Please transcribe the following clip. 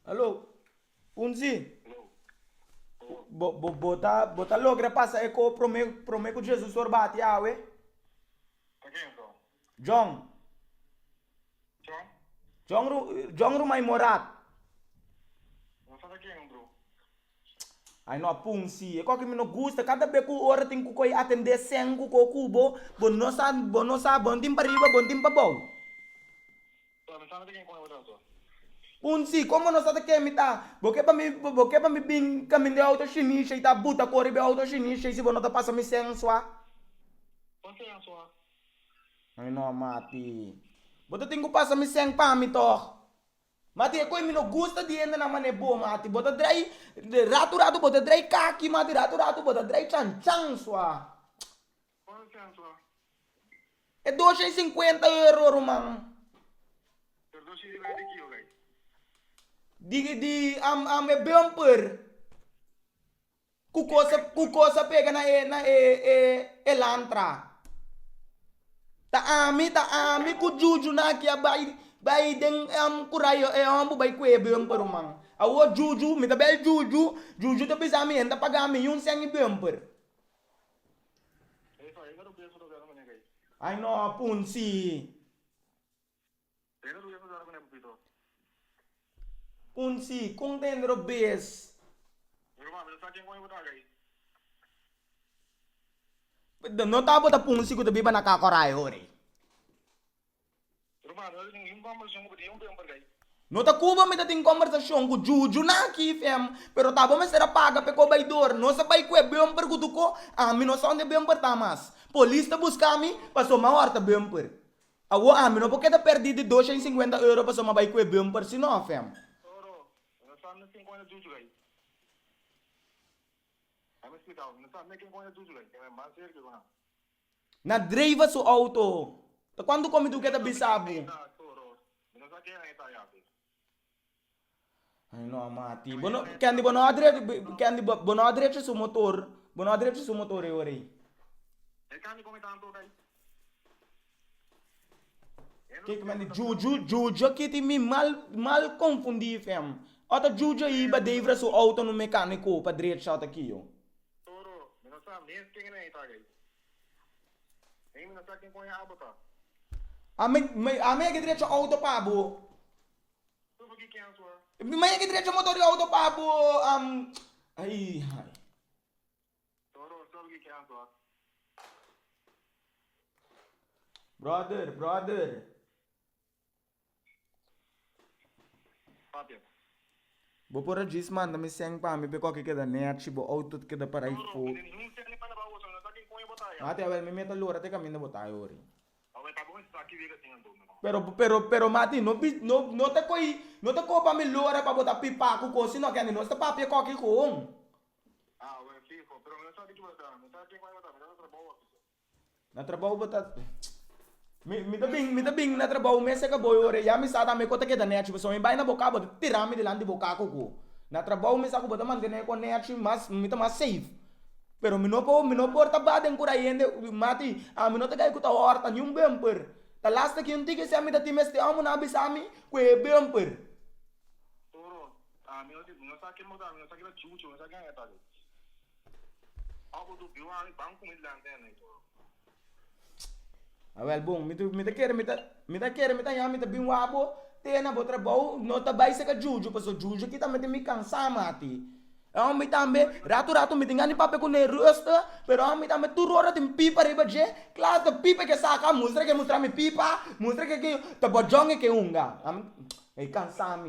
Alo, Unzi. Bo, bo, bo ta, bo ta logra pasa e ko prome, prome ku Jesus or bati awe? Ta ken so? John. John? John, Ru, John Rumay Morat. No sa ta ken, bro. Ay no Punsi, e koki mi no gusta, kada be ku ora tin ku koi atende sen ku ko ku bo, bo no sa, bo no sa, bo no tin pa riba, bo no tin pa bou. Punsi, komo no sa ta ken mi ta? Bo ke pa mi, bo ke pa mi bin kaminda e outo shinisha i ta buta kore riba e outo shinisha i si bo no ta pasa mi sen sua? Ay no mati, bo ta tin ku pasa mi sen pa mi tog. Mati e koe mi no gusta di hendenan manera bo mati bo ta drai ratu ratu bo ta drai kaki mati ratu ratu bo ta drai chan chan sua. E 250 euro ruman. Di di am am e bumper. Ku kos a ku kos a pega na e na e e e lantra. Ta ami ta ami ku juju na aki a bai bai den kura e homber bai kue bumper ruman. Awor juju mi ta bel juju juju ta bisa mi hende ta paga mi un sèn e bumper. Ai no punsi. Un si, kon ta hende robes? No tabata Punsi ku ta biba na Kakorai hori. No ta kuba mi ta tin kombersashon ku Juju na aki fem, pero ta bo mester a paga p'e ko bai dor. Nos a bai ku e bumper ku tuko, ami no sa unda e bumper ta mas. Polis ta buska mi pasobra mi a hòrta bumper. Awor ami no por keda perdí di 250 euro pasobra mi a bai ku e bumper si no, fem. Na dreiva su auto. Ta cuanto cu mi tu keda bisa bo? Ay no mati. Bo no, Candy bo no a drecha, Candy bo no a drecha su motor, bo no a drecha su motor e ora ei. Kiko men di Juju, Juju aki tin mi mal, mal confundí fem. Ota Juju a iba devra su auto no mecanico pa drecha ota kiyo. Ami, ami a ke drecha auto pa bo. Mi a ke drecha motor di auto pa bo. Ay, ay. Brother, brother. Bo por a djis manda mi sèn pa mi p'e kòke keda nèchi, bo outo ta keda para ei fo. Mati, awel mi meta lora te kaminda bo ta ayori. Pero, pero, pero Mati, no bi, no, no ta koi, no ta kopa mi lora pa bo ta pipa ku kos, sino ke ami nos ta papia kòke gewoon. Na trabou bo ta Mi mi ta bin mi ta bin na trabou mester ka bo ora ya mi sa tambe ku ta keda nechi pasobra mi bai na bo ka bo ta tira mi dilanti bo ka koko na trabou mi sa ku bo ta mantene ku nechi mas mi ta mas safe pero mi no por mi no por ta ba den kura hende mati ami no ta gai ku ta horta ni un bumper ta lasta ki un tiki esei mi ta tin mester amo nan a bisa mi ku e bumper. Awel bon, mi ta mi ta kere mi ta mi ta kere mi ta haña mi ta bin wak bo te na bo trabou no ta bai seka juju pasobra juju aki tambe tin mi kansa mati. E homber tambe ratu ratu mi tin gana di papia kuné rustig pero e homber tambe tur ora tin pipa riba dje, kla ta pipa ke saka mustra ke mustra mi pipa mustra ke ke ta bojong e ke hunga. Ami e kansa mi.